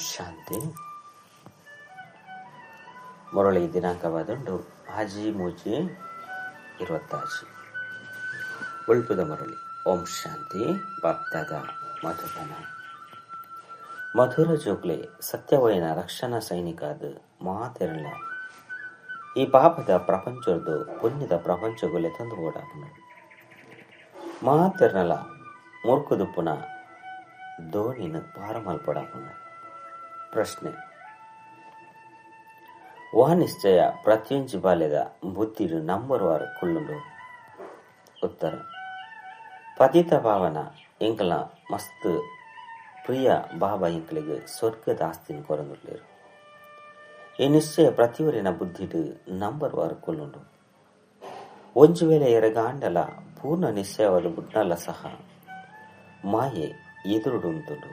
ಶಾಂತಿ. ಮುರಳಿ ದಿನಾಂಕವಾದುಂಡು 6/3/26. ಉಳ್ಪುದ ಮುರಳಿ. ಓಂ ಶಾಂತಿ. ಬಾಪ್ದಾದ ಮಧುಬನ. ಮಧುರ ಜೋಗ್ಲೆ ಸತ್ಯವಯನ ರಕ್ಷಣಾ ಸೈನಿಕಾದ ಮಾತೆರಳ ಈ ಪಾಪದ ಪ್ರಪಂಚದ್ದು ಪುಣ್ಯದ ಪ್ರಪಂಚಗೊಲೆ ತಂದು ಓಡಾಪನು. ಮಾತೆರ್ನಲ ಮುರ್ಕುದುಪ್ಪುನ ದೋಣಿನ ಪಾರಮಲ್ಪಡಾಪನು. ಪ್ರಶ್ನೆ: ವಾ ನಿಶ್ಚಯ ಪ್ರತಿಯೊಂಜಿ ಬಾಲ್ಯದ ಬುದ್ಧಿಡು ನಂಬರ್ ವಾರ್ ಕುಳ್ಳುಂಡು? ಉತ್ತರ: ಪತಿತ ಭಾವನ ಎಂಕಲ ಮಸ್ತ್ ಪ್ರಿಯ ಬಾಬಾ ಎಂಕಲಿಗೆ ಸ್ವರ್ಗದ ಆಸ್ತಿನ ಕೊರಂದುಳ್ಳೇರು. ಈ ನಿಶ್ಚಯ ಪ್ರತಿಯೊರಿನ ಬುದ್ಧಿಡು ನಂಬರ್ ವಾರ್ ಕುಳ್ಳುಂಡು. ಒಂಜಿ ವೇಳೆ ಎರಗಾಂಡಲ ಪೂರ್ಣ ನಿಶ್ಚಯವಾದ ಬುಡ್ನಲ ಸಹ ಮಾಯೆ ಎದುರುಡುಂತುಂಡು.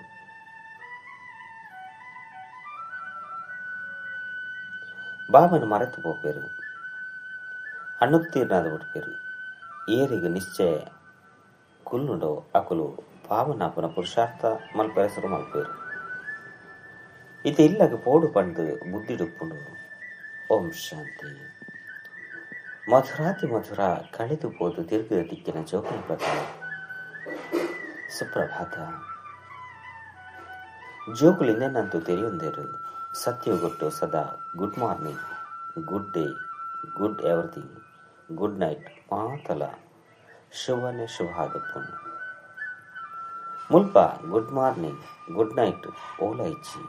ಬಾಬನ ಮರೆತು ಪೋಪೇರು, ಅನುತ್ತೀರ್ಣದ ಬಿಡ್ಪೇರು. ಏರಿಗೆ ನಿಶ್ಚಯ ಕುಲ್ಲುಂಡೋ ಅಕುಲು ಪಾವನಾಪುನ ಪುರುಷಾರ್ಥ ಮಲ್ಪೆಸರು ಮಲ್ಪೇರು. ಇದು ಇಲ್ಲಗ ಪೋಡು ಪಂಡು ಬುದ್ಧಿಡುಪ್ಪುಂಡು. ಓಂ ಶಾಂತಿ. ಮಧುರಾತಿ ಮಧುರ ಕಳೆದು ಪೋದು ತಿರುಗಿದ ದಿಕ್ಕಿನ ಜೋಕನ ಪ್ರಕಾರ ಸುಪ್ರಭಾತ. ಜೋಕುಲಿಂದೆನ್ನಂತೂ ತೆರೆಯೊಂದೇರು ಸತ್ಯಗೊಟ್ಟು ಸದಾ good morning, good day, good everything, good night ಮಾತಲ ಶುಭನೆ ಶುಭ ಆದಪ್ಪುಂಡು. ಮುಲ್ಪ ಗುಡ್ ಮಾರ್ನಿಂಗ್ ಗುಡ್ ನೈಟ್ ಓಲ ಇಚ್ಚಿ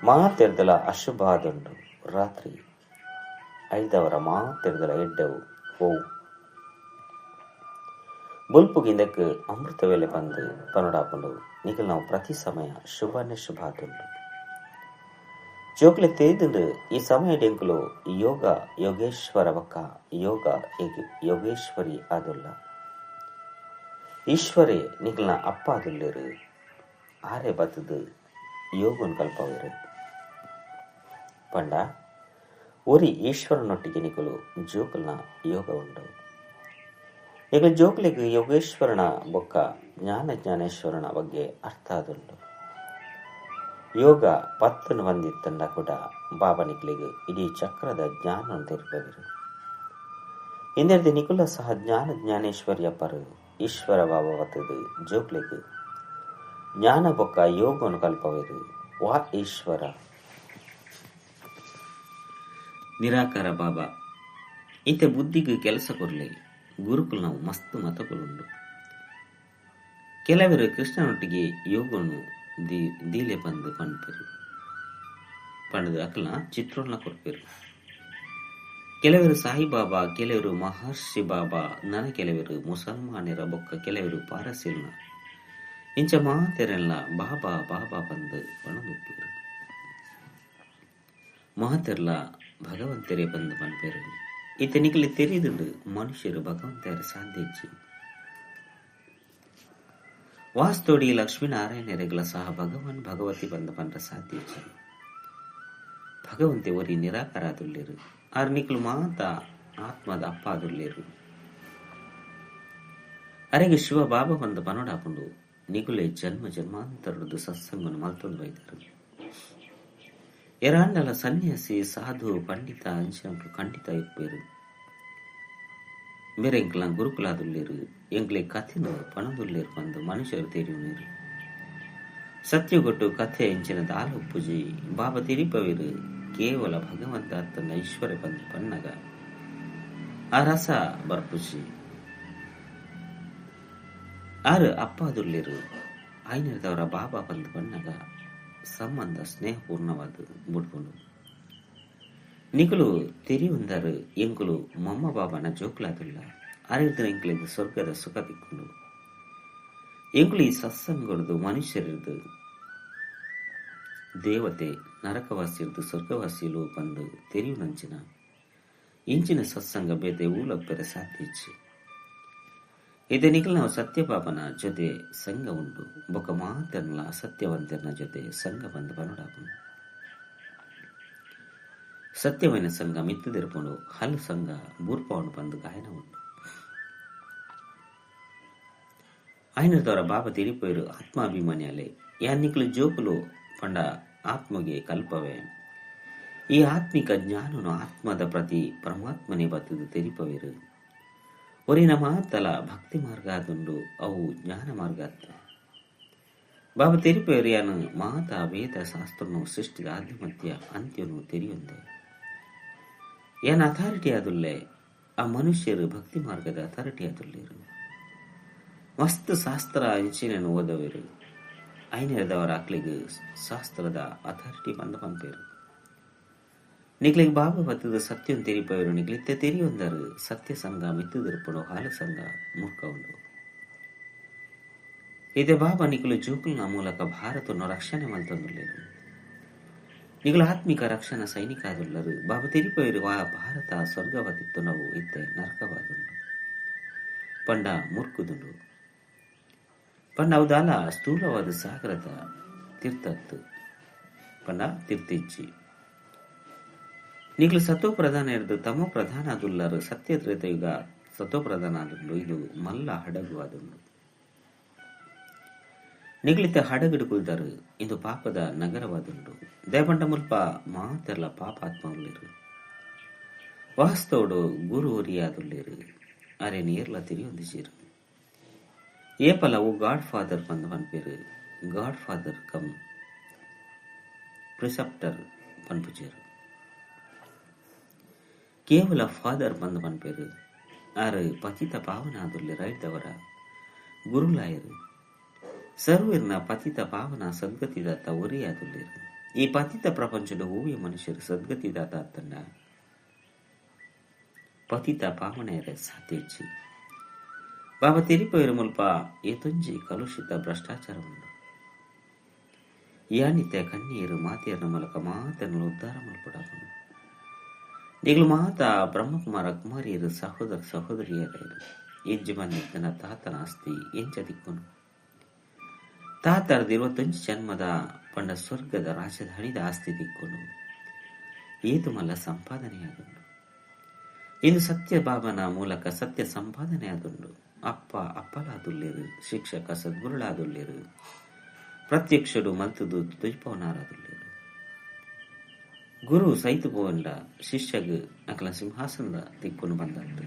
ಮಾತೆರ್ದಲ ಅಶುಭ ಆದುಂಡು. ರಾತ್ರಿ ಐದವರ ಮಾತೆರ್ದಲ ಎಡ್ಡವು ಓವು ಬುಲ್ಪುಗಿಂದಕ್ಕೆ ಅಮೃತ ವೇಳೆ ಬಂದು ಪನುಡಾಪುಂಡು. ನಿಗಲ್ ನಾವು ಪ್ರತಿ ಸಮಯ ಶುಭನೆ ಶುಭ ಆದುಂಡು. ಜೋಕ್ಲೆ ತಿಳಿದುಂಡು ಈ ಸಮಯ ಡೆಂಕುಲು ಯೋಗ ಯೋಗೇಶ್ವರ ಬಕ್ಕ ಯೋಗ ಯೋಗೇಶ್ವರಿ ಆದುಲ್ಲ. ಈಶ್ವರೇ ನಿಗಲ್ನ ಅಪ್ಪ ಆದುಲ್ಲೇರು. ಆರೆ ಬತ್ತದು ಯೋಗನ್ ಕಲ್ಪವೇರು. ಪಂಡ ಒರಿ ಈಶ್ವರನೊಟ್ಟಿಗೆ ನಿಕಲು ಜೋಕಲ್ನ ಯೋಗ ಉಂಡು. ಈಗ ಜೋಕ್ಲಿಗೆ ಯೋಗೇಶ್ವರನ ಬೊಕ್ಕ ಜ್ಞಾನ ಜ್ಞಾನೇಶ್ವರನ ಬಗ್ಗೆ ಅರ್ಥ ಆದುಂಡು. ಯೋಗ ಪತ್ತನು ಬಂದಿತ್ತಂಡ ಕೂಡ ಬಾಬಾ ನಿಕ್ಲಿಗೆ ಇಡೀ ಚಕ್ರದ ಜ್ಞಾನ ತಿರುಪವಿರು. ಇಂದೆರ್ದಿ ನಿಕುಲ ಸಹ ಜ್ಞಾನ ಜ್ಞಾನೇಶ್ವರಿಯಪ್ಪರು ಈಶ್ವರ ಬಾಬಾ ಬತ್ತದು ಜೋಕ್ಲಿಗೆ ಜ್ಞಾನ ಬೊಕ್ಕ ಯೋಗವನ್ನು ಕಲ್ಪವಿರು. ವಾ ಈಶ್ವರ ನಿರಾಕಾರ ಬಾಬಾ ಈತ ಬುದ್ಧಿಗೆ ಕೆಲಸ ಕೊರಲಿ. ಗುರುಕುಲ ನಾವು ಮಸ್ತ್ ಮತಕುಲುಂಡು. ಕೆಲವರು ಕೃಷ್ಣನೊಟ್ಟಿಗೆ ಯೋಗವನ್ನು ದೀಲೆ ಬಂದು ಪಂಡ್ಪೇರು ಪಂಡದು ಅಕಲ್ನ ಚಿತ್ರೋನ್ನ ಕೊಡ್ಪೇರು. ಕೆಲವರು ಸಾಯಿಬಾಬಾ, ಕೆಲವರು ಮಹರ್ಷಿ ಬಾಬಾ, ನನ ಕೆಲವರು ಮುಸಲ್ಮಾನರ ಬೊಕ್ಕ ಕೆಲವರು ಪಾರಸಿಲ್ನ ಇಂಚ ಮಾತೆರೆಲ್ಲ ಬಾಬಾ ಬಾಬಾ ಬಂದು ಪಣದುಪ್ಪೇರು. ಮಾತೆರ್ಲ ಭಗವಂತರೇ ಬಂದು ಪನ್ಪೇರು. ಈತ ನಿಕಲಿ ತೆರೆದುಂಡು ಮನುಷ್ಯರು ಭಗವಂತರ ಸಾಧ್ಯಚ್ಚಿ. ವಾಸ್ತೋಡಿ ಲಕ್ಷ್ಮೀನಾರಾಯಣರೆಗಳ ಸಹ ಭಗವಾನ್ ಭಗವತಿ ಬಂದ ಪಂಡ ಸಾಧ್ಯಚ್ಚಿ. ಭಗವಂತೆ ಒರಿ ನಿರಾಕಾರ ಆದುಲ್ಲೇರು. ಆರ್ ನಿಕಲು ಮಾತ ಆತ್ಮದ ಅಪ್ಪ ಆದುಲ್ಲೇರು. ಅರೆಗೆ ಶಿವ ಬಾಬಾ ಬಂದ ಪನೋಡಾಪುಂಡು. ನಿಗುಲೆ ಜನ್ಮ ಜನ್ಮಾಂತರದ್ದು ಸತ್ಸಂಗನು ಮಲ್ತೊಂದು ಬೈದರು. ಎರಾಂಡಲ ಸನ್ಯಾಸಿ ಸಾಧು ಪಂಡಿತ ಅಂಚಿನಕ್ಲು ಖಂಡಿತ ಇಪ್ಪೇರು. ಮೇರೆ ಎಂಕ್ಲ ಗುರುಕುಲಾದುಲ್ಲೇರು. ಎಂಕ್ಲೆ ಕಥೆನು ಪಣದುಲ್ಲೇರು ಬಂದು ಮನುಷ್ಯರು ತೆರೆಯುನೇರು. ಸತ್ಯಗೊಟ್ಟು ಕಥೆ ಎಂಚಿನ ದಾಲ ಉಪ್ಪುಜಿ ಬಾಬಾ ತಿರಿಪವಿರು. ಕೇವಲ ಭಗವಂತ ತನ್ನ ಈಶ್ವರ ಬಂದು ಪನ್ನಗ ಆ ರಸ ಬರ್ಪುಜಿ. ಆರು ಅಪ್ಪಾದುಲ್ಲೇರು. ಆಯ್ನದವರ ಬಾಬಾ ಬಂದು ಬಣ್ಣಗ ಸಂಬಂಧ ಸ್ನೇಹಪೂರ್ಣವಾದ ಬುಡ್ಪುಂಡು. ನಿಕುಲು ತೆರಿಯುಂದರು ಎಂಕುಲು ಮಮ್ಮ ಬಾಬಾನ ಜೋಕ್ಲಾದುಲ್ಲ. ಅರಿದ ಎಂಕಲಿಗೆ ಸ್ವರ್ಗದ ಸುಖ ತಿಕ್ಕೊಂಡು. ಎಂಕುಲು ಈ ಸತ್ಸಂಗದ್ದು ಮನುಷ್ಯರಿದ್ದು ದೇವತೆ ನರಕವಾಸಿರ್ದು ಸ್ವರ್ಗವಾಸಿಲು ಬಂದು ತೆರಿಯುನಂಚಿನ ಇಂಚಿನ ಸತ್ಸಂಗ ಬೇತೆ ಊಲಪ್ಪೆರೆ ಸಾಧ್ಯ ಇಚ್ಚಿ. ಇದೇ ನಿಖಲ್ ನಾವು ಸತ್ಯಬಾಬನ ಜೊತೆ ಸಂಘ ಉಂಡು. ಬೊಕ್ಕ ಮಾತೆರ್ನ ಅಸತ್ಯವಂತೆರ್ನ ಜೊತೆ ಸಂಘ ಬಂದು ಬನೋಡಾಪುಂಡು. ಸತ್ಯವೈನ ಸಂಘ ಮಿತ್ತದಿರ್ಪುಂಡು. ಹಲ್ಲು ಸಂಘ ಬೂರ್ಪೌಂಡು ಬಂದು ಗಾಯನ ಉಂಡು. ಆಯ್ನದವರ ಬಾಬಾ ತಿರಿಪೋಯರು ಆತ್ಮಾಭಿಮಾನಿಯಾಲೆ. ಯಾನ್ ನಿಕ್ಲು ಜೋಕುಲು ಪಂಡ ಆತ್ಮಗೆ ಕಲ್ಪವೆ. ಈ ಆತ್ಮಿಕ ಜ್ಞಾನನು ಆತ್ಮದ ಪ್ರತಿ ಪರಮಾತ್ಮನೆ ಬತ್ತದು ತೆರಿಪವೇರು. ಒರಿನ ಮಾತಲ ಭಕ್ತಿ ಮಾರ್ಗ ಆದುಂಡು, ಅವು ಜ್ಞಾನ ಮಾರ್ಗ ಅತ್ತ. ಬಾಬಾ ತೆರಿಪವೇರು ಯಾನು ಮಾತಾ ವೇದ ಶಾಸ್ತ್ರನು ಸೃಷ್ಟಿದ ಆದಿ ಮಧ್ಯ ಅಂತ್ಯನು ತೆರಿಯೊಂದೆ. ಯಾನ್ ಅಥಾರಿಟಿ ಆದುಲ್ಲೆ, ಆ ಮನುಷ್ಯರು ಭಕ್ತಿ ಮಾರ್ಗದ ಅಥಾರಿಟಿ ಆದುಲ್ಲೇರು. ಮಸ್ತ್ ಶಾಸ್ತ್ರ ಇಂಚಿನನ್ನು ಓದವೇರು, ಐನೆರೆದವರ ಅಕ್ಲಿಗೆ ಶಾಸ್ತ್ರದ ಅಥಾರಿಟಿ ಬಂದ ಪಂಪೇರು. ನಿಕ್ಲಿಗೆ ಬಾಬಾ ಬತ್ತದ ಸತ್ಯನ್ ತೆರಿಪವೇರು. ನಿಕ್ಲಿತ್ತೆ ತೆರಿಯೊಂದರು ಸತ್ಯ ಸಂಘ ಮಿತ್ತದಿರುಪಡು ಹಾಲು ಸಂಘ ಮೂರ್ಖ ಉಂಡು. ಇದೇ ಬಾಬಾ ನಿಕ್ಲು ಜೋಕುಲ್ನ ಮೂಲಕ ಭಾರತವನ್ನು ರಕ್ಷಣೆ ಮಲ್ತೊಂದುಲ್ಲೇರು. ನಿಕುಲು ಆತ್ಮಿಕ ರಕ್ಷಣಾ ಸೈನಿಕ ಆದುಲ್ಲರು. ಬಾಬಾ ತೆರಿಪವೇರು ಆ ಭಾರತ ಸ್ವರ್ಗವಾದಿತ್ತು ನಾವು ಇತ್ತೆ ನರಕವಾದುಂಡು ಪಂಡ ಮುರ್ಕುದುಂಡು ಪಂಡ ಅವದಾಲ ಸ್ಥೂಲವಾದ ಸಾಗರದ ತೀರ್ಥತ್ತು ಪಂಡ ತೀರ್ಥಿಚ್ಚಿ. ನಿಕ್ಲು ಸತೋ ಪ್ರಧಾನ ಇರ್ದು ತಮೋ ಪ್ರಧಾನ ಆದುಲ್ಲರು. ಸತ್ಯ ತ್ರೇತಯುಗ ಸತೋ ಪ್ರಧಾನ ಆದುಂಡು. ಇದು ಮಲ್ಲ ಹಡಗು ಆದುಂಡು. ನಿಗ್ಲಿತ ಹಡಗಡು ಕುಲ್ದರು. ಇದು ಪಾಪದ ನಗರವಾದುಂಡು. ದೇಪಂಡ ಮುಲ್ಪ ಮಾತೆರ್ಲ ಪಾಪಾತ್ಮವುಲ್ಲೇರು. ವಾಸ್ತವಡು ಗುರು ಒರಿಯಾದುಲ್ಲೇರು. ಅರೆ ನೇರ್ಲ ತೆರಿಯೊಂದಿಜೇರು. ಏಪಲ ಓ ಗಾಡ್ ಫಾದರ್ ಪಂದ್ ಪನ್ಪೇರು. ಗಾಡ್ ಫಾದರ್ ಕಮ್ ಪ್ರಿಸೆಪ್ಟರ್ ಪನ್ಪುಜೇರು. ಕೇವಲ ಫಾದರ್ ಪಂದ್ ಪನ್ಪೇರು. ಆರು ಪತಿತ ಪಾವನ ಆದುಲ್ಲೇರು. ಐದವರ ಗುರುಲಾಯರು. ಸರ್ವರ್ನ ಪತಿತ ಪಾವನ ಸದ್ಗತಿದಾತ ಒರಿಯಾದುಲ್ಲೇರು. ಈ ಪತಿತ ಪ್ರಪಂಚದ ಓವಿಯ ಮನುಷ್ಯರು ಸದ್ಗತಿದಾತ ಅತ್ತಂಡ ಪತಿತ ಪಾವನೆಯರ ಸಾಧ್ಯಚ್ಚಿ. ಬಾಬಾ ತೆರಿಪವೇರು ಮುಲ್ಪ ಏತೊಂಜಿ ಕಲುಷಿತ ಭ್ರಷ್ಟಾಚಾರ ಉಂಡು. ಯಾನಿತ್ಯ ಕಣ್ಣೀರು ಮಾತೆಯರ ಮೂಲಕ ಮಾತನ್ನು ಉದ್ಧಾರ ಮಲ್ಪಡಾಪುಂಡು. ನಿಗಲು ಮಾತಾ ಬ್ರಹ್ಮಕುಮಾರ ಕುಮಾರಿಯರು ಸಹೋದರ ಸಹೋದರಿಯರು. ಎಂಜಿ ಮಂದಿತ್ತನ ತಾತನ ಆಸ್ತಿ ಎಂಚ ದಿಕ್ಕುನು. ತಾತರದ 21 ಜನ್ಮದ ಪಂಡ ಸ್ವರ್ಗದ ರಾಜಧಾನಿದ ಆಸ್ತಿ ದಿಕ್ಕುನು. ಏತು ಮಲ್ಲ ಸಂಪಾದನೆಯಾದುಂಡು. ಇಂದು ಸತ್ಯ ಬಾಬನ ಮೂಲಕ ಸತ್ಯ ಸಂಪಾದನೆಯಾದುಂಡು. ಅಪ್ಪ ಅಪ್ಪಲಾದುಲ್ಲೇರು, ಶಿಕ್ಷಕ ಸದ್ಗುರುಳಾದುಲ್ಲೇರು, ಪ್ರತ್ಯಕ್ಷಡು ಮಲ್ತುದು ತುಯ್ಪವನಾರಾದುಲ್ಲೇರು. ಗುರು ಸೈತು ಪೋವಂಡ ಶಿಷ್ಯಗ್ ಅಕಲ ಸಿಂಹಾಸನದ ದಿಕ್ಕುನು ಬಂದದ್ದು.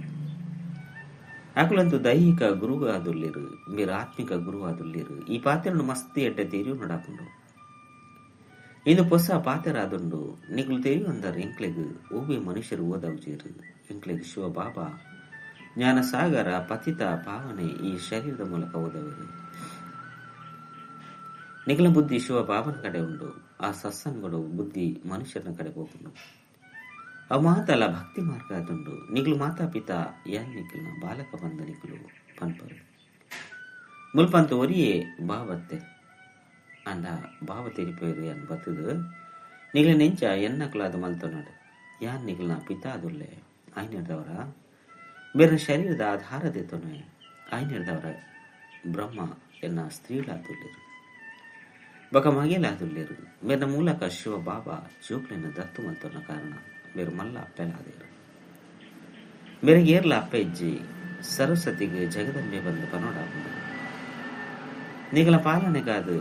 ಅಕಲಂತೂ ದೈಹಿಕ ಗುರು ಆದುಲ್ಲೇರು, ಮೇರು ಆತ್ಮಿಕ ಗುರು ಆದುಲ್ಲೇರು. ಈ ಪಾತ್ರನು ಮಸ್ತಿ ಎಡ್ಡೆ ತೆರಿಯು ನಡಾಪುಂಡು. ಇಂದು ಹೊಸ ಪಾತ್ರ ಆದುಂಡು. ನಿಗುಲು ತೆರಿಯೊಂದರ್ ಎಂಕ್ಲೆಗ್ ಓಬೆ ಮನುಷ್ಯರು ಓದವುಜೇರು. ಎಂಕ್ಲೆಗ್ ಶಿವ ಬಾಬಾ ಜ್ಞಾನಸಾಗರ ಪತಿತ ಪಾವನೆ ಈ ಶರೀರದ ಮೂಲಕ ಓದವರು. ನಿಗಲ ಬುದ್ಧಿ ಶಿವ ಬಾಬನ ಕಡೆ ಉಂಡು. ಆ ಸತ್ಸಂಗಡು ಬುದ್ಧಿ ಮನುಷ್ಯನ ಕಡೆ ಹೋಗುಂಡು. ಆ ಮಾತಲ ಭಕ್ತಿ ಮಾರ್ಗ ಆದುಂಡು. ನಿಗಲು ಮಾತಾ ಪಿತಾ ಯಾನ್ ನಿಖಲ್ನ ಬಾಲಕ ಬಂದ ನಿಖಲು ಪನ್ಪರು. ಮುಲ್ಪಂತ ಒರಿಯೇ ಬಾವತ್ತೆ ಅಂಡ ಬಾವ ತೆರಿಪೇರು ಯಾನ್ ಬತ್ತದು ನಿಗಲ ನೆಂಚ ಎನ್ನಕಲಾದ ಮಲ್ತೊನಾಡು. ಯಾನ್ ನಿಗಲ್ನ ಪಿತಾ ಆದುಲ್ಲೆ. ಆಯ್ನೆಡ್ದವರ ಬೇರೆ ಶರೀರದ ಆಧಾರದೆತ್ತೊನೆ. ಆಯ್ನೆಡ್ದವರ ಬ್ರಹ್ಮ ಎನ್ನ ಸ್ತ್ರೀಳಾದುಲ್ಲೇರು, ಬಕ ಮಗೆಲಾದುಲ್ಲೇರು. ಮೇರ್ನ ಮೂಲಕ ಶಿವ ಬಾಬಾ ಜೋಕ್ಲೆನ ದತ್ತು ಮಲ್ತೊನ ಕಾರಣ ಮೇರು ಮಲ್ಲ ಅಪ್ಪೆಲಾದೇರು. ಮೇರೆಗೆ ಏರ್ಲ ಅಪ್ಪ ಇಜ್ಜಿ ಸರಸ್ವತಿಗೆ ಜಗದಂಬೆ ಬಂದು ಪನೋಡಾಪುಂಡು. ನಿಗಲ ಪಾಲನೆಗಾದು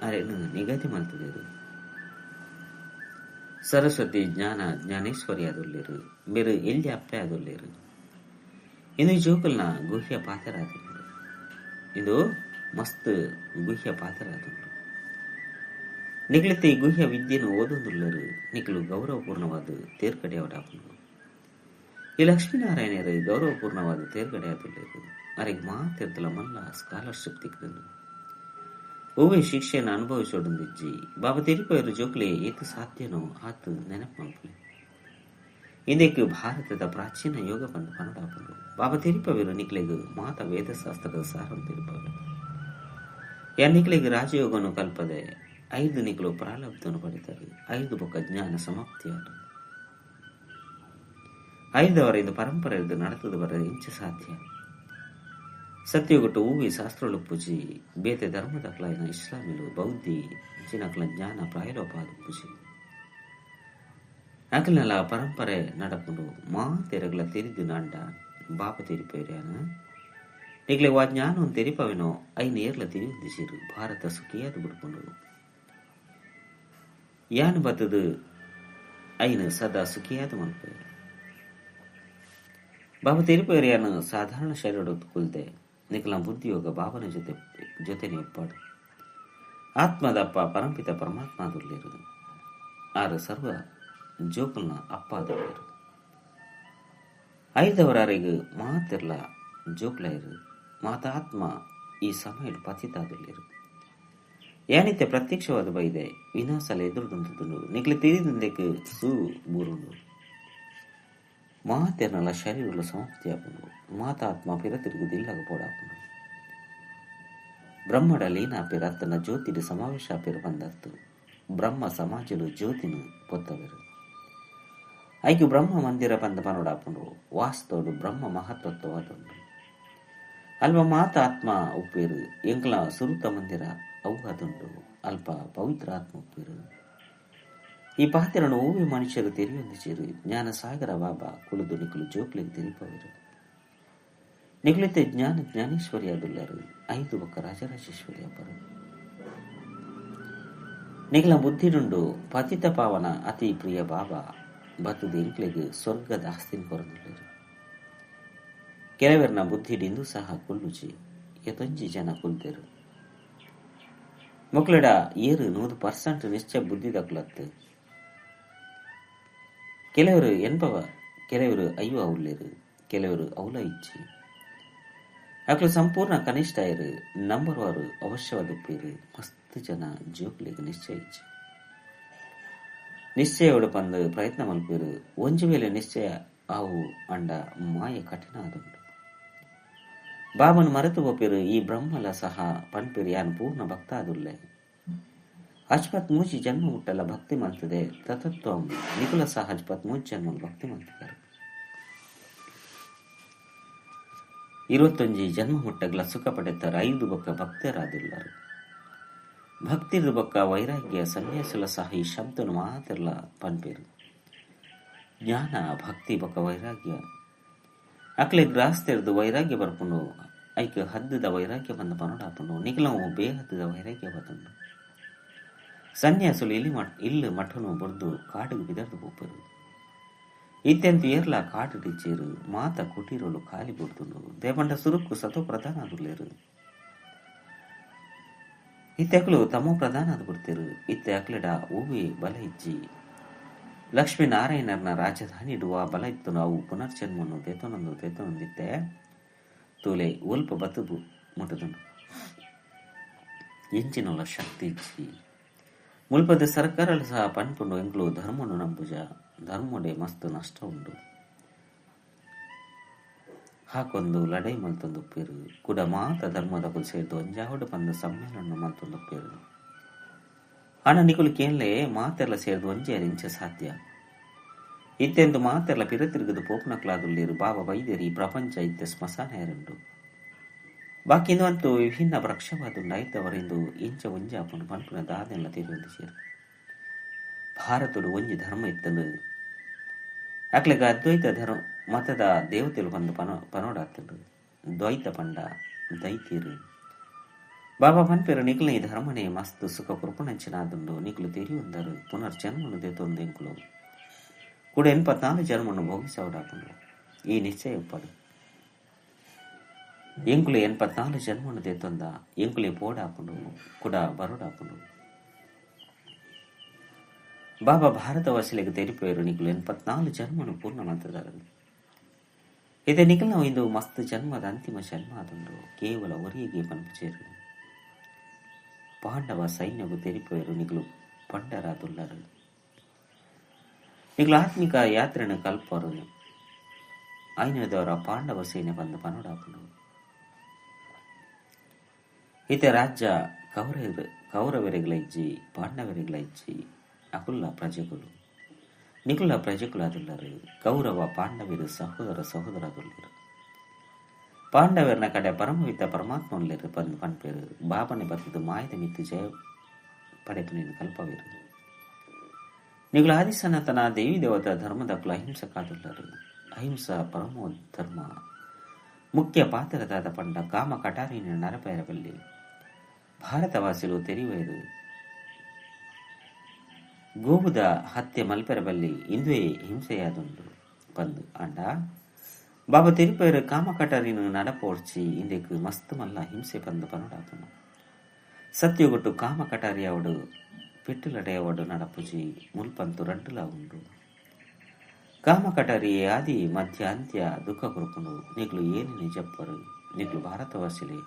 ಅರೆನು ನಿಗದಿ ಮಲ್ತದೇರು. ಸರಸ್ವತಿ ಜ್ಞಾನ ಜ್ಞಾನೇಶ್ವರಿ ಆದುಲ್ಲೇರು. ಮೇರು ಎಲ್ಲಿ ಅಪ್ಪೆ ಆದುಲ್ಲೇರು. ಇನ್ನು ಜೋಕಲ್ನ ಗುಹ್ಯ ಪಾತ್ರ ಆದುಲ್ಲೇರು. ಇದು ಮಸ್ತ್ ಗುಹ್ಯ ಪಾತ್ರ ಆದುಂಡು. ನಿಗಲಿತ ಈ ಗುಹ್ಯ ವಿದ್ಯೆಯನ್ನು ಓದೊಂದುಲ್ಲರು. ನಿಕಲು ಗೌರವಪೂರ್ಣವಾದ ತೇರ್ಗಡೆಯವಡಾಪುಂಡು. ಈ ಲಕ್ಷ್ಮೀನಾರಾಯಣರು ಗೌರವಪೂರ್ಣವಾದ ತೇರ್ಗಡೆ ಆದುಲ್ಲೇರು. ಅರೆಗೆ ಮಾತಿರ್ತಲ ಮಲ್ಲ ಸ್ಕಾಲರ್ಶಿಪ್ ತಿಕ್ಕದನು. ಓವೇ ಶಿಕ್ಷೆಯನ್ನು ಅನುಭವಿಸೋಡೊಂದಿಜ್ಜಿ. ಬಾಬಾ ತೆರಿಪೇರು ಜೋಕ್ಲೆ ಏತು ಸಾಧ್ಯನೋ ಆತು ನೆನಪು ಮಲ್ಪಲೆ. ಇಂದಕ್ಕೆ ಭಾರತದ ಪ್ರಾಚೀನ ಯೋಗ ಬಂದು ಪನಡಾಪುಂಡು. ಬಾಬಾ ತೆರಿಪವೇರು ನಿಕ್ಲೆಗ್ ಮಾತ ವೇದಶಾಸ್ತ್ರದ ಸಾರನ್ನು ತೆರಿಪವೇರು. ಯಾ ನಿಕ್ಲೆಗ್ ರಾಜಯೋಗನು ಕಲ್ಪದೆ 5 ನಿಕ್ಲು ಪ್ರಾಲಬ್ಧನು ಪಡಿತಾರೆ. 5 ಬೊಕ್ಕ ಜ್ಞಾನ ಸಮಾಪ್ತಿಯಾದ 5 ಇದು ಪರಂಪರೆ ನಡೆತದ ಬರ ಇಂಚ ಸಾಧ್ಯ. ಸತ್ಯಗೊಟ್ಟು ಹೂವಿ ಶಾಸ್ತ್ರಳು ಪೂಜಿ ಬೇತೆ ಧರ್ಮದಕ್ಲಾಯಿನ ಇಸ್ಲಾಮಿಲು ಬೌದ್ಧಿ ಜಿನಕ್ಲ ಜ್ಞಾನ ಪ್ರಾಯಲೋಪಾದ ಪೂಜಿ ಅಕಲ್ನೆಲ್ಲ ಪರಂಪರೆ ನಡಪುಂಡು. ಮಾತೆರಗ್ಲ ತೆರಿದು ನಾಂಡ ಬಾಪ ತೆರಿಪೇರ್ಯಾನ ನಿಕ್ಲೆ ವಾ ಜ್ಞಾನವನ್ನು ತೆರಿಪವೆನೋ ಐನ್ ಏರ್ಲ ತಿರಿಯುಂದಿಸಿರು ಭಾರತ ಸುಖಿಯಾದ ಬಿಡ್ಕೊಂಡು ಯಾನ್ ಬತ್ತದು ಐನ್ ಸದಾ ಸುಖಿಯಾದ ಮನ್ಪೆ. ಬಾಬಾ ತೆರಿಪೇರು ಯಾನ್ ಸಾಧಾರಣ ಶರೀರ ಕುಲ್ದೆ ನಿಕ್ಲ ಬುದ್ಧಿಯೋಗ ಬಾಬನ ಜೊತೆ ಜೊತೆನೆ ಒಪ್ಪಾಡು. ಆತ್ಮದಪ್ಪ ಪರಂಪಿತ ಪರಮಾತ್ಮ ದುರ್ಲಿರು ಆರು ಸರ್ವ ಜೋಕುಲ್ನ ಅಪ್ಪ ದುರ್ಲಿರು. ಐದವರಾರಿಗೆ ಮಾತಿರ್ಲ ಜೋಕ್ಲೈರು ಮಾತಾತ್ಮ ಈ ಸಮಯ ಪತಿತಾದುರ್ಲಿರು. ಯಾನಿತ್ತೆ ಪ್ರತ್ಯಕ್ಷವಾದ ಬೈದೆ ವಿನಾಸಲ ಎದುರುದುಂಟು ನಿಕ್ಲೆ ತಿಳಿದಂದಕ್ಕೆ ಸೂ ಬೂರುಂಡು. ಮಾತೆರ್ನಲ ಶರೀರಲ ಸಮಾಪ್ತಿ ಆಪುಂಡು. ಮಾತಾತ್ಮ ಪಿರ ತಿರುಗುದಿಲ್ಲಗ ಪೋಡಾಪುಂಡು. ಬ್ರಹ್ಮಡ ಲೀನಾಪೇರು ಅತ್ತನ ಜ್ಯೋತಿಡು ಸಮಾವೇಶ ಆಪೇರು ಬಂದತ್ತು. ಬ್ರಹ್ಮ ಸಮಾಜಲು ಜ್ಯೋತಿನು ಪೊತ್ತವೆರು. ಐಕು ಬ್ರಹ್ಮ ಮಂದಿರ ಬಂದ ಪನೋಡಾಪುಂಡು. ವಾಸ್ತವಡು ಬ್ರಹ್ಮ ಮಹತ್ವತ್ವವಾದುಂಡು. ಅಲ್ಪ ಮಾತ ಆತ್ಮ ಉಪ್ಪೇರು ಎಂಕ್ಲ ಸುರುತ ಮಂದಿರ ಅವು ಅದುಂಡು. ಅಲ್ಪ ಪವಿತ್ರ ಆತ್ಮ ಉಪ್ಪೇರು. ಈ ಪಾತ್ರನು ಓವಿ ಮನುಷ್ಯರು ತೆರೆಯೊಂದಿಸಿರು. ಜ್ಞಾನ ಸಾಗರ ಬಾಬಾ ಕುಳಿದು ನಿಕಲು ಜೋಕ್ಲಿಗೆ ತೆರಿಪವರು. ನಿಕಲಿತೆ ಜ್ಞಾನ ಜ್ಞಾನೇಶ್ವರಿ ಅದುಲ್ಲರು. ಐದು ಬೊಕ್ಕ ರಾಜರಾಜೇಶ್ವರಿ ಅಬ್ಬರು. ನಿಕಲ ಬುದ್ಧಿಡುಂಡು ಪತಿತ ಪಾವನ ಅತಿ ಪ್ರಿಯ ಬಾಬಾ ಬತ್ತದ ಎಂಕ್ಲೆಗ್ ಸ್ವರ್ಗದ ಆಸ್ತಿನ ಕೊರಂದುಳ್ಳರು. ಕೆಲವರ್ನ ಬುದ್ಧಿಡಿಂದು ಸಹ ಕುಲ್ಲುಜಿ ಎತೊಂಜಿ ಜನ ಕುಲ್ತೆರು. ಮೊಕ್ಲೆಡ ಏರು 100% ನಿಶ್ಚಯ ಬುದ್ಧಿ ದಕ್ಕಲತ್ತು. ಕೆಲವರು ಎನ್ಪವ, ಕೆಲವರು ಅಯ್ಯೋ ಉಳ್ಳೇರು, ಕೆಲವರು ಅವಲ ಇಚ್ಚಿ. ಅಕ್ಲು ಸಂಪೂರ್ಣ ಕನಿಷ್ಠ ಇರು ನಂಬರ್ವಾರು ಅವಶ್ಯವಾದ ಉಪ್ಪೇರು. ಮಸ್ತ್ ಜನ ಜೋಕ್ಲಿಗೆ ನಿಶ್ಚಯ ಇಚ್ಚಿ ನಿಶ್ಚಯೋಡು ಪಂದು ಪ್ರಯತ್ನ ಮಲ್ಪೇರು. ಒಂಜಿ ವೇಳೆ ನಿಶ್ಚಯ ಆವು ಅಂಡ ಮಾಯ ಕಠಿಣ ಆದುಂಡು. ಬಾಬನು ಮರೆತು ಪೋಪೇರು. ಈ ಬ್ರಹ್ಮಲ ಸಹ ಪನ್ಪೇರು ಯಾನ್ ಪೂರ್ಣ ಭಕ್ತ ಆದುಲ್ಲೆ. ಅಜ್ಪತ್ ಮೂಜಿ ಜನ್ಮ ಮುಟ್ಟಲ ಭಕ್ತಿ ಮಲ್ತದೆ ತತತ್ವ ನಿಕುಲ ಸಹ ಅಜ್ಪತ್ ಮೂಜಿ ಜನ್ಮ ಭಕ್ತಿ ಮಲ್ತಿದ್ದಾರೆ. 21 ಜನ್ಮ ಮುಟ್ಟಗ್ಲ ಸುಖ ಪಡೆತಾರೆ. 5 ಬೊಕ್ಕ ಭಕ್ತರಾದಿಲ್ಲರು. ಭಕ್ತಿರು ಬೊಕ್ಕ ವೈರಾಗ್ಯ ಸನ್ಯಾಸುಲ ಸಹ ಈ ಶಬ್ದನು ಮಾತಿರ್ಲ ಪನ್ಪೇರು. ಜ್ಞಾನ ಭಕ್ತಿ ಬೊಕ್ಕ ವೈರಾಗ್ಯ ಅಕ್ಲೆ ಗ್ರಾಸ್ ತೆರೆದು ವೈರಾಗ್ಯ ಬರ್ಪುಂಡು. ಐಕ್ ಹದ್ದದ ವೈರಾಗ್ಯ ಬಂದ ಪನೋಡಾಪುಂಡು. ನಿಖಲವು ಬೇಹದ್ದದ ವೈರಾಗ್ಯ ಬತ್ತುಂಡು. ಸನ್ಯಾಸುಲು ಇಲ್ಲಿ ಇಲ್ಲು ಮಠನು ಬೊರ್ದು ಕಾಡುಗು ಬಿದರ್ದು ಪೋಪರು. ಇತ್ಯಂತ ಏರ್ಲ ಕಾಡು ಟಿಚ್ಚೇರು ಮಾತ ಕುಟೀರಲು ಖಾಲಿ ಬುಡ್ದುಂಡು. ದೇಪಂಡ ಸುರುಕ್ಕು ಸತೋ ಪ್ರಧಾನ ಆದುಲ್ಲೇರು. ಇತ್ತೆ ಅಕ್ಲು ತಮೋ ಪ್ರಧಾನ ಆದ್ ಬಿಡ್ತೇರು. ಇತ್ತೆ ಅಕ್ಲೆಡ ಓವೆ ಬಲ ಇಜ್ಜಿ. ಲಕ್ಷ್ಮೀನಾರಾಯಣರ್ನ ರಾಜಧಾನಿ ಇಡುವ ಬಲ ಇತ್ತು. ನಾವು ಪುನರ್ಜನ್ಮನ್ನು ದೇತನೊಂದು ದೇತನೊಂದಿತ್ತೆ ತೂಲೆ ಒಲ್ಪ ಬತ್ತುಬು ಮುಟ್ಟದುಂಡು. ಎಂಚಿನೊಲ ಶಕ್ತಿ ಇಜ್ಜಿ. ಮುಲ್ಪದ ಸರ್ಕಾರ ಸಹ ಪನ್ಪುಂಡು ಎಂಕ್ಲು ಧರ್ಮನು ನಂಬುಜ ಧರ್ಮಡೆ ಮಸ್ತ್ ನಷ್ಟ ಉಂಡು. ಹಾಕೊಂದು ಲಡೈ ಮಲ್ತೊಂದು ಉಪ್ಪೇರು. ಕುಡ ಮಾತ ಧರ್ಮದ ಸೇರ್ದು ಒಂಜಾವಡು ಬಂದ ಸಮ್ಮೇಳನ ಮಲ್ತೊಂದು ಉಪ್ಪೇರು. ಆನ ನಿಕುಲು ಕೇನ್ಲೆ ಮಾತೆರ್ಲ ಸೇರ್ದು ಒಂಜೆ ಇಂಚ ಸಾಧ್ಯ. ಇತ್ತೆಂದು ಮಾತೆರ್ಲ ಪಿರ ತಿರುಗದು ಪೋಪನಕ್ಲಾದುಳ್ಳೇರು. ಬಾಬಾ ವೈದ್ಯರು ಈ ಪ್ರಪಂಚ ಇತ್ತೆ ಸ್ಮಶಾನ ಎರண்டு. ಬಾಕಿಂದು ಅಂತೂ ವಿಭಿನ್ನ ವೃಕ್ಷವಾದುಂಡು. ಐತವರಿಂದು ಇಂಚ ಒಂಜಿ ಆಪುಂಡು ಪನ್ಪುನ ದಾದೆಲ್ಲ ತಿರುವಂದು ಸೇರು. ಭಾರತಡು ಒಂಜಿ ಧರ್ಮ ಇತ್ತಂದು ಅಕ್ಲೆಗ ಅದ್ವೈತ ಧರ್ಮ ಮತದ ದೇವತೆಲು ಬಂದು ಪನೋಡಾತಂಡು. ದ್ವೈತ ಪಂಡ ದೈತ್ಯರು. ಬಾಬಾ ಪನ್ಪೇರು ನಿಕ್ಲ ಈ ಧರ್ಮನೇ ಮಸ್ತ್ ಸುಖ ಕೃಪಣಂಚಿನಾದುಂಡು. ನಿಕ್ಲು ತೆರಿಯೊಂದರು ಪುನರ್ಜನ್ಮನು ದೇತೊಂದು ಎಂಕುಲು ಕೂಡ 84 ಜನ್ಮನ್ನು ಭೋಗಿಸವಡಾಪುಂಡು. ಈ ನಿಶ್ಚಯ ಉಪ್ಪಡು. ಎಂಕುಲು 84 ಜನ್ಮನು ದೇತೊಂದ ಎಂಕುಲೆ ಪೋಡಾಪುಂಡು ಕೂಡ ಬರೋಡಾಪುಂಡು. ಬಾಬಾ ಭಾರತವಾಸಿಲೆಗ್ ತೆರಿಪೇರು ನಿಕ್ಲು 84 ಜನ್ಮನು ಪೂರ್ಣ ಮಲ್ತದಾರು. ಇದೇ ನಿಖಲ್ನ ಇಂದು ಮಸ್ತ್ ಜನ್ಮದ ಅಂತಿಮ ಜನ್ಮ ಆದುಂಡು. ಕೇವಲ ಒರಿಯಗೆ ಪನ್ಪುಚೇರು. ಪಾಂಡವ ಸೈನ್ಯಗು ತೆರಿಪೇರು ನಿಕ್ಲು ಪಂಡರಾದುಲ್ಲರು. ನಿಕ್ಲು ಆತ್ಮಿಕ ಯಾತ್ರೆನ ಕಲ್ಪರು. ಐನದವರ ಪಾಂಡವ ಸೇನೆ ಬಂದು ಪನೋಡಾಪುಂಡು. ಇತ್ತೆ ರಾಜ್ಯ ಕೌರವರಿಗಳ ಇಜ್ಜಿ ಪಾಂಡವರಿಗಳ ಇಜ್ಜಿ ಅಕುಲ್ಲ ಪ್ರಜೆಗಳು ನಿಕುಲ ಪ್ರಜೆಗಳು ಅದುಲ್ಲರು. ಕೌರವ ಪಾಂಡವರು ಸಹೋದರ ಸಹೋದರದುಲ್ಲರು. ಪಾಂಡವರನ ಕಡೆ ಪರಮವಿತ ಪರಮಾತ್ಮನ್ಲೇರು ಬಂದು ಪನ್ಪೇರು. ಬಾಬನೆ ಬತ್ತದು ಮಾಯದ ಮಿತ್ತು ಜಯ ಪಡೆಪುನೇನು ಕಲ್ಪವೇರು. ನಿಗುಲ ಆದಿಸನಾತನ ದೇವಿ ದೇವತಾ ಧರ್ಮದಕ್ಕಲು ಅಹಿಂಸಕಾದುಲ್ಲರು. ಅಹಿಂಸಾ ಪರಮೋ ಧರ್ಮ. ಮುಖ್ಯ ಪಾತ್ರದಾದ ಪಂಡ ಕಾಮ ಕಟಾರಿನ ನರಪೈರಬಲ್ಲಿ ಭಾರತವಾಸಿಲು ತೆರಿವೇರು ಗೋವುದ ಹತ್ಯೆ ಮಲ್ಪೆರಬಲ್ಲಿ ಇಂದುವೆ ಹಿಂಸೆಯಾದುಂಡು ಪಂದು ಅಂಡ ಬಾಬಾ ತೆರಿಪೈರು ಕಾಮ ಕಟಾರಿನ ನಡಪೋರ್ಚಿ ಇಂದೆಕ್ ಮಸ್ತ್ ಮಲ್ಲ ಹಿಂಸೆ ಪಂದು ಪನುಡಾಪನು ಸತ್ಯಗೊಟ್ಟು ಕಾಮ ಕಟಾರಿಯಾವಡು ಪೆಟ್ಟುಲಡೆಯವಡು ನಡಪುಜಿ ಮುಲ್ಪಂತು ರಡ್ಡುಲ ಉಂಡು ಕಾಮ ಕಟಾರಿ ಆದಿ ಮಧ್ಯ ಅಂತ್ಯ ದುಃಖ ಕೊರುಪುಂಡು ನಿಕ್ಲು ಏನಿನಿ ಜಪ್ಪರು ನಿಕ್ಲು ಭಾರತವಾಸಿಲೆ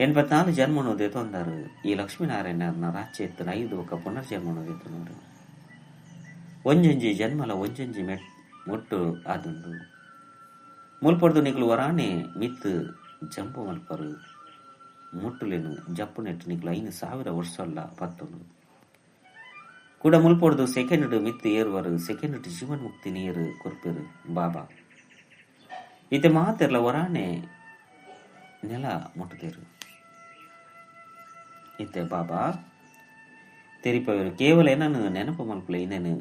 84 ಜನ್ಮನು ದೆತೊಂದರು ಈ ಲಕ್ಷ್ಮೀನಾರಾಯಣನ ರಾಜ್ಯ 5 ಒಕ್ಕ ಪುನರ್ಜನ್ಮನು ದೆತೊಂದರು ಒಂಜೊಂಜಿ ಜನ್ಮಲ ಒಂಜೊಂಜಿ ಮೊಟ್ಟು ಆದುಂಡು ಮುಲ್ಪೊಡ್ದು ನಿಕ್ಲು ವರಾನೆ ಮಿತ್ ಜಂಪು ಮಲ್ಪರು ಮುಟ್ಟುಲೇನು ಜಪ್ಪು ನೆಟ್ಟು ನಿಕ್ಲು 5000 ವರ್ಷಲ್ಲ ಪತ್ತೊಂದು ಕೂಡ ಮುಲ್ಪೊಡ್ದು ಸೆಕೆಂಡ್ ಮಿತ್ ಏರುವರು ಸೆಕೆಂಡ್ ಜೀವನ್ ಮುಕ್ತಿ ನೀರು ಕೊರ್ಪೆರು ಬಾಬಾ ಇತ್ತೆ ಮಾತೆರ್ಲ ವರಾನೆ ನೆಲ ಮುಟ್ಟುತ್ತೇರು ಇತ್ತೆ ಬಾಬಾ ತೆರಿಪವರು ಕೇವಲ ಏನನ್ನು ನೆನಪು ಮಲ್ಪಲೆ ಇನ್ನೇನು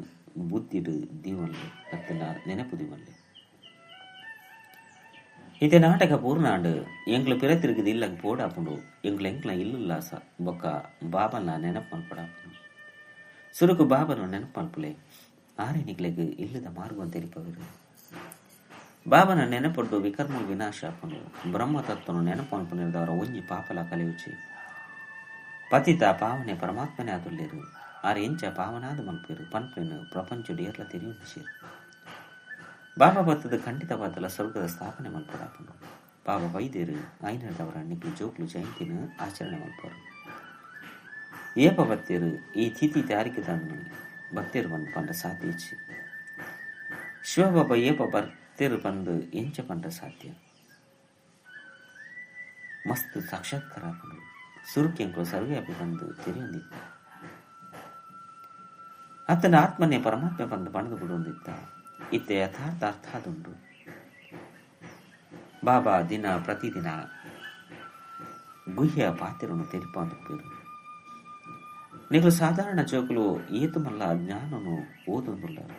ಬುದ್ಧಿಡು ದೀವನ್ಲೆ ಅತ್ತನ ನೆನಪು ದೀವನ್ಲೆ ಇತ್ತೆ ನಾಟಕ ಪೂರ್ಣಾಂಡು ಎಂಗ್ಲು ಪಿರತಿರುಗುದು ಇಲ್ಲಗ್ ಪೋಡಾಪುಂಡು ಎಂಗ್ಲು ಎಂಕ್ಲ ಇಲ್ಲುಲ್ಲಾಸ ಬೊಕ್ಕ ಬಾಬನ ನೆನಪು ಮಲ್ಪಡಾಪುಂಡು ಸುರುಕು ಬಾಬನು ನೆನಪು ಮಲ್ಪಲೆ ಆರೆ ನಿಕ್ಲೆಗ್ ಇಲ್ಲದ ಮಾರ್ಗವನ್ನು ತೆರಿಪವರು ಬಾಬನ ನೆನಪೊಡ್ದು ವಿಕರ್ಮ ವಿನಾಶ ಆಪುಂಡು ಬ್ರಹ್ಮತತ್ವನು ನೆನಪು ಮಲ್ಪುನೆರ್ದವರ ಒಂಜಿ ಪಾಪಲ ಕಲಿಯುಚಿ ಪತಿತ ಪಾವನೆ ಪರಮಾತ್ಮನೆ ಆದುಲ್ಲೇರು ಆರ್ ಎಂಚ ಪಾವನಾದ ಮಲ್ಪೇರು ಪನ್ಪೇನು ಪ್ರಪಂಚಡು ಏರ್ಲ ತೆರಿಯುಂಡಿಸೇರು ಬಾಬಾ ಬತ್ತದ ಖಂಡಿತವಾದಲ ಸ್ವರ್ಗದ ಸ್ಥಾಪನೆ ಮಲ್ಪಡಾಪುಂಡು ಬಾಬಾ ವೈದ್ಯರು ಐನರ್ದವರ ನಿಕ್ಲು ಜೋಕ್ಲು ಜಯಂತಿನ ಆಚರಣೆ ಮಲ್ಪರು ಏಪ ಬತ್ತೇರು ಈ ತಿಥಿ ತಾರೀಕು ಬತ್ತೇರು ಬಂದು ಪಂಡ ಸಾಧ್ಯ ಶಿವಬಾಬಾ ಏಪ ಬರ್ತೇರು ಬಂದು ಎಂಚ ಪಂಡ ಸಾಧ್ಯ ಮಸ್ತ್ ಸಾಕ್ಷಾತ್ಕಾರ ಆಪುಂಡು ಸುರುಕೆಂಕು ಸರ್ವ್ಯಾಪಿ ಬಂದು ತೆರೆಯೊಂದಿತ್ತ ಆತನ ಆತ್ಮನೇ ಪರಮಾತ್ಮ ಬಂದು ಬಣದು ಬಿಡೊಂದಿತ್ತ ಇತ್ತೆ ಯಥಾರ್ಥ ಅರ್ಥಾದುಂಡು ಬಾಬಾ ದಿನ ಪ್ರತಿದಿನ ಗುಹ್ಯ ಪಾತ್ರವನ್ನು ತೆರಿಪಾಂದು ನೀವು ಸಾಧಾರಣ ಜೋಕುಲು ಏತು ಮಲ್ಲ ಜ್ಞಾನನು ಓದೊಂದುಲ್ಲಾರು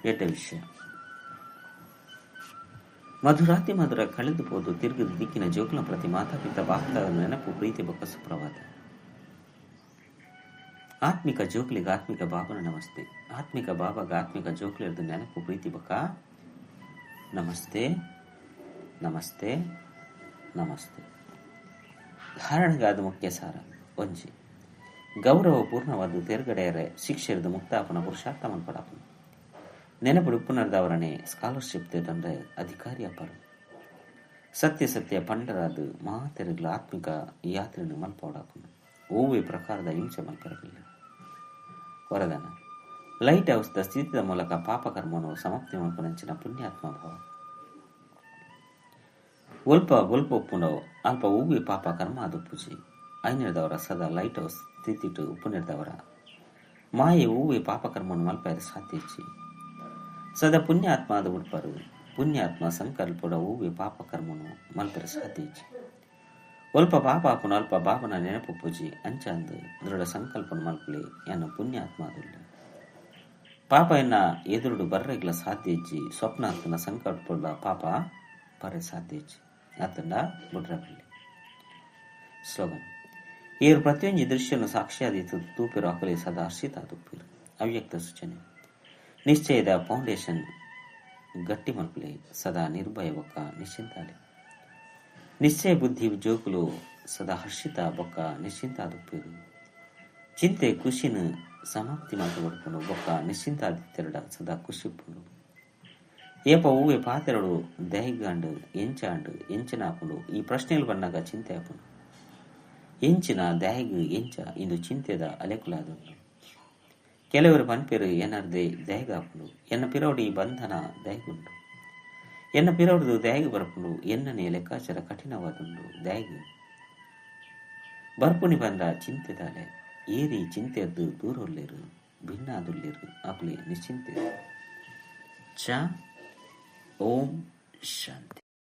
ಎಡ್ಡ ವಿಷಯ ಮಧುರಾತಿ ಮಧುರ ಕಳೆದು ಪೋದು ತಿರುಗಿದ ದಿಕ್ಕಿನ ಜೋಕುಲ ಪ್ರತಿ ಮಾತಾಪಿತ ಬಾಹ್ಯದ ನೆನಪು ಪ್ರೀತಿ ಬೊಕ್ಕ ಸುಪ್ರಭಾತ. ಆತ್ಮಿಕ ಜೋಕ್ಲಿಗೆ ಆತ್ಮಿಕ ಬಾಬನ ನಮಸ್ತೆ. ಆತ್ಮಿಕ ಬಾಬಾಗ ಆತ್ಮಿಕ ಜೋಕ್ಲಿರ್ದು ನೆನಪು ಪ್ರೀತಿ ಬೊಕ್ಕ ನಮಸ್ತೆ ನಮಸ್ತೆ ನಮಸ್ತೆ. ಧಾರಣೆಗಾದ ಮುಖ್ಯ ಸಾರ ಒಂಜಿ ಗೌರವ ಪೂರ್ಣವಾದ ತೇರ್ಗಡೆಯರೆ ಶಿಕ್ಷೆರ್ದು ಮುಕ್ತಾಪನ ಪುರುಷಾರ್ಥ ಮನ್ಪಡಾಪನ ನೆನಪುಡು ಪುನರ್ದವರನೆ ಸ್ಕಾಲರ್ಶಿಪ್ ತಂದ್ರೆ ಅಧಿಕಾರಿ ಅಪ್ಪರು ಸತ್ಯ ಸತ್ಯ ಪಂಡರಾದ ಮಾತೆರುಗಳ ಆತ್ಮಿಕ ಯಾತ್ರೆಯನ್ನು ಮಲ್ಪೋಡಾಪನು ಓವೇ ಪ್ರಕಾರದ ಹಿಂಸೆ ಮಲ್ಪರಲಿಲ್ಲ. ವರದಾನ ಲೈಟ್ ಹೌಸ್ದ ಸ್ಥಿತಿದ ಮೂಲಕ ಪಾಪಕರ್ಮವನ್ನು ಸಮಾಪ್ತಿ ಮಲ್ಪನಂಚಿನ ಪುಣ್ಯಾತ್ಮ ಭಾವ. ಒಲ್ಪ ಒಲ್ಪ ಉಪ್ಪುಂಡವು ಅಲ್ಪ ಹೂವಿ ಪಾಪ ಕರ್ಮ ಅದು ಪೂಜೆ ಐನಿರ್ದವರ ಸದಾ ಲೈಟ್ ಹೌಸ್ ಸ್ಥಿತಿಟ್ಟು ಉಪ್ಪು ಮಾಯೆ ಹೂವಿ ಪಾಪಕರ್ಮವನ್ನು ಮಲ್ಪಾರ ಸಾಧ್ಯ ಹೆಚ್ಚಿ ಸದಾ ಪುಣ್ಯಾತ್ಮ ಅದು ಉಡ್ಪರು ಪುಣ್ಯಾತ್ಮ ಸಂಕಲ್ಪದ ಹೂವಿ ಪಾಪಕರ್ಮನು ಮಲ್ಪರ ಸಾಧ್ಯ ಹೆಚ್ಚಿ ಒಲ್ಪ ಪಾಪ ಆಪುನ ಅಲ್ಪ ಬಾಬನ ನೆನಪು ಪೂಜೆ ಅಂಚಾಂದು ದೃಢ ಸಂಕಲ್ಪನ ಮಲ್ಪಲೆ ಎನ್ನ ಪುಣ್ಯಾತ್ಮ ಅದುಲ್ಲ ಪಾಪ ಎನ್ನ ಎದುರುಡು ಬರ್ರೆಗ್ಲ ಸಾಧ್ಯ ಹೆಚ್ಚಿ ಸ್ವಪ್ನಾತ್ಮನ ಸಂಕಲ್ಪದ ಪಾಪ ಬರ ಸಾಧ್ಯ ಹೆಚ್ಚಿ ಆತಂಡ ಬುಡ್ರಬಲ್ಲಿ. ಸ್ಲೋಗನ್ ಏರು ಪ್ರತಿಯೊಂದು ದೃಶ್ಯನು ಸಾಕ್ಷಿಯಾದಿತ್ತು ತೂಪಿರು ಅಕಲಿ ಸದಾ ಹರ್ಷಿತ ತುಪ್ಪಿರು. ಅವ್ಯಕ್ತ ಸೂಚನೆ ನಿಶ್ಚಯದ ಫೌಂಡೇಶನ್ ಗಟ್ಟಿ ಮಲ್ಪಲೆ ಸದಾ ನಿರ್ಭಯ ಬೊಕ್ಕ ನಿಶ್ಚಿಂತಾಲೆ. ನಿಶ್ಚಯ ಬುದ್ಧಿ ಜೋಕುಲು ಸದಾ ಹರ್ಷಿತ ಬೊಕ್ಕ ನಿಶ್ಚಿಂತ ದುಪ್ಪಿರು. ಚಿಂತೆ ಖುಷಿನ ಸಮಾಪ್ತಿ ಮಾತುಪಡ್ಕೊಂಡು ಬೊಕ್ಕ ನಿಶ್ಚಿಂತ ಆದಿತ್ಯರಡ ಸದಾ ಖುಷಿಪ್ಪುಂಡು. ಏಪ ಹೂವೆ ಪಾತೆರಡು ದೈಗಾಂಡು ಎಂಚಾಂಡು ಎಂಚನಾಪುಂಡು ಈ ಪ್ರಶ್ನೆಗಳು ಬನ್ನಾಗ ಚಿಂತೆ ಆಪುಂಡು. ಎಂಚಿನ ದಾಯಿಗು ಎಂಚ ಇಂದು ಚಿಂತೆದ ಅಲೆಕುಲಾದುಂಡು. ಕೆಲವರು ಪನ್ಪೆರು ಎನ್ನರ್ದೆ ದಾಯಿಗಾಪುಂಡು ಎನ್ನ ಪಿರೌಡಿ ಬಂಧನ ದಾಯಿಗುಂಡು ಎನ್ನ ಪಿರೌಡ್ದು ದಾಯಿಗು ಬರಪುಂಡು ಎನ್ನನೆ ಲೆಕ್ಕಾಚಾರ ಕಠಿಣವಾದುಂಡು ದಾಯಿಗು ಬರ್ಪುಣಿ ಬಂದ ಚಿಂತೆದಾಲೆ ಏರಿ ಚಿಂತೆದ್ದು ದೂರೊಲ್ಲೇರು ಭಿನ್ನಾದುಲ್ಲೇರು ಅಪ್ಲೆ ನಿಶ್ಚಿಂತೆ. ಚ ಓಂ ಶಾಂತಿ.